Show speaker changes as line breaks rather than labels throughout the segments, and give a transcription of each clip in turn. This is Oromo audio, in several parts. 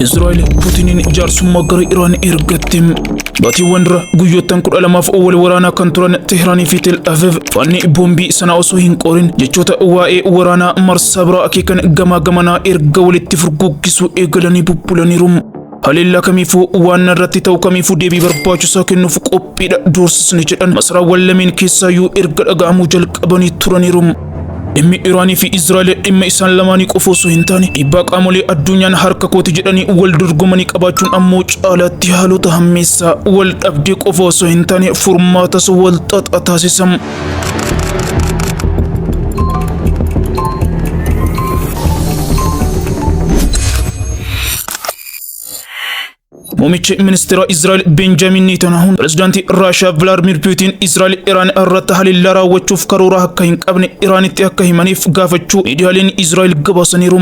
Israa'el Puutiniin jaarsummaa gara Iraan ergatte. Baatiiwwan dura guyyoottan 12f wal waraanaa kan turan Teheraanii fi Tel Aviv faanni boombii sana osoo hin qoorin jechoota waa'ee waraanaa marsaa biraa akeekan gamaa gamanaa erga walitti furguggisuu eegalanii bubbulaniiru. Haleellaa kamiifuu waan irratti ta'u kamiifuu deebii barbaachisaa kennuuf qophiidha doorsisni jedhan masaraawwan lameen keessaayyuu erga dhaga'amuu jalqabanii turaniiru. Dhimmi Iraanii fi Israa'el dhimma isaan lamaanii qofa osoo hin taane dhiibbaa qaamolee addunyaan harka kooti jedhanii wal dorgomanii qabaachuun ammoo caalaatti haalota hammeessaa wal dhabdee qofa osoo hin taane furmaatas wal xaxaa taasisa. Muummichi ministeera Israa'el Benjamin Netanyahuun pirezidaantii Raashiyaa Vilaadimir Puutiin Israa'el Iraan irratti haleellaa raawwachuuf karoora akka hin qabne Iraanitti akka himaniif gaafachuu miidiyaaleen Israa'el gabaasaniiru.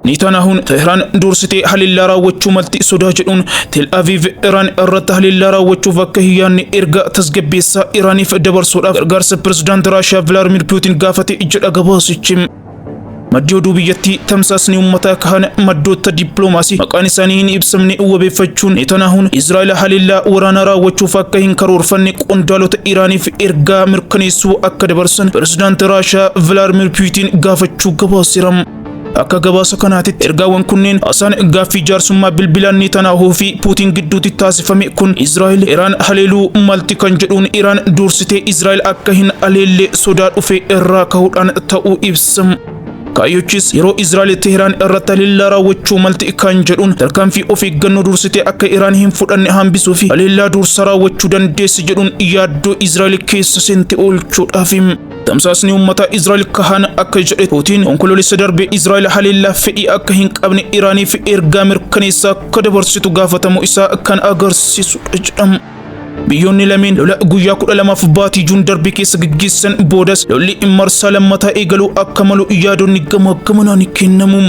Netanyahuun Teheraan dursitee haleellaa raawwachuu malti sodaa jedhuun Tel Aviv Iraan irratti haleellaa raawwachuuf akka hin yaadne erga tasgabbeessaa Iraaniif dabarsuudhaaf gargaarsa pirezidaantii Raashiyaa Vilaadimir Puutiin gaafate jedha gabaasichi. Maddi oduu biyyattii tamsaasni uummataa kahan maddoota dippiloomaasii maqaan isaanii hin ibsamne wabeeffachuun Netanyahuun Israa'el haleellaa waraanaa raawwachuuf akka hin karoorfanne qondaalota Iraaniif ergaa mirkaneessuu akka dabarsan pirezidaantii Raashiyaa Vilaadimir Puutiin gaafachuu gabaaseera. Akka gabaasa kanaatitti ergaawwan kunneen haasaan gaaffii jaarsummaa bilbilaan Netanyahu fi Puutiin gidduutti taasifame kun Israa'el Iraan haleeluu malti kan jedhuun Iraan dursitee Israa'el akka hin haleelle sodaa dhufe irraa ka'uudhaan ta'uu ibsa. Kaayyochis yeroo Israa'el Teheraan irratti haleellaa raawwachuu malti kan jedhuun tarkaanfii of eeggannoo dursitee akka Iraan hin fudhanne hambisuu fi haleellaa dursa raawwachuu dandeessi jedhuun yaaddoo Israa'el keessa seente oolchuudhaaf. Tamsaasni uummata Israa'el kahan akka jedhe Puutiin onkoloolessa darbe Israa'el haleellaa fedhii akka hin qabne Iraaniif ergaa mirkaneessaa akka dabarsitu gaafatamuu isaa kan agarsiisudha jedhamu. Biyyoonni lameen lola guyyaa 12f baatii Juun darbe keessa gaggeessan boodas lolli marsaa lammataa eegaluu akka malu yaadonni gama gamanaan kennamu.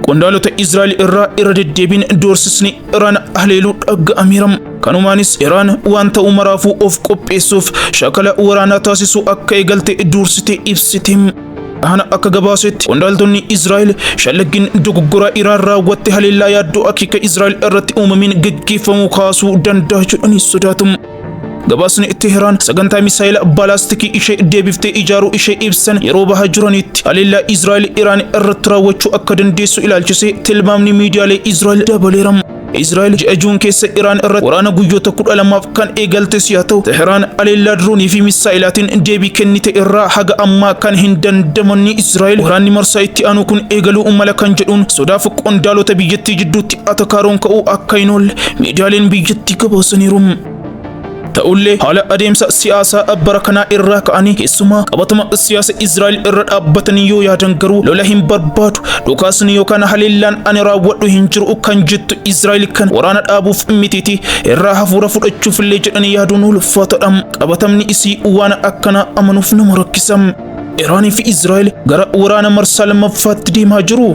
Qondaalota Israa'el irraa irra deddeebiin doorsisni Iraan haleeluu dhaga'ameera. Kanumaanis Iraan waan ta'u maraafuu of qopheessuuf shaakala waraanaa taasisuu akka eegalte dursitee ibsite. Kana akka gabaasetti qondaaltonni Israa'el shallaggiin dogoggoraa Iraan raawwatte haleellaa yaaddoo akeeka Israa'el irratti uumameen gaggeeffamuu kaasuu danda'a jedhanii sodaatu. Gabaasni Teheraan sagantaa misaayila baalaastikii ishee deebiftee ijaaruu ishee ibsan yeroo bahaa jiranitti haleellaa Israa'el Iraan irratti raawwachuu akka dandeessu ilaalchisee tilmaamni miidiyaalee Israa'el dabaleera. Israa'el ji'a Juun keessa Iraan irratti waraana guyyoota 12f kan eegaltes yaa ta'u Teheraan haleellaa diroonii fi misaayilaatiin deebii kennite irraa haga ammaa kan hin dandamanne Israa'el waraanni marsaa itti aanu kun eegaluu mala kan jedhuun sodaaf qondaalota biyyattii jidduutti atakaaroon ka'uu akka hin oolle miidiyaaleen biyyattii gabaasaniiru. Ta'ullee haala adeemsa siyaasaa bara kanaa irraa ka'anii keessumaa qabatama siyaasa Israa'el irra dhaabbatanii yoo yaadan garuu lola hin barbaadu dhukaasni yookaan haleellaan ani raawwadhu hin jiru kan jettu Israa'el kan waraana dhaabuuf mitiiti irraa hafuura fudhachuuf illee jedhanii yaaduun ulfaataadha. Qabatamni isii waan akkanaa amanuuf nama rakkisa. Iraanii fi Israa'el gara waraana marsaa lammaffaatti deemaa jiru.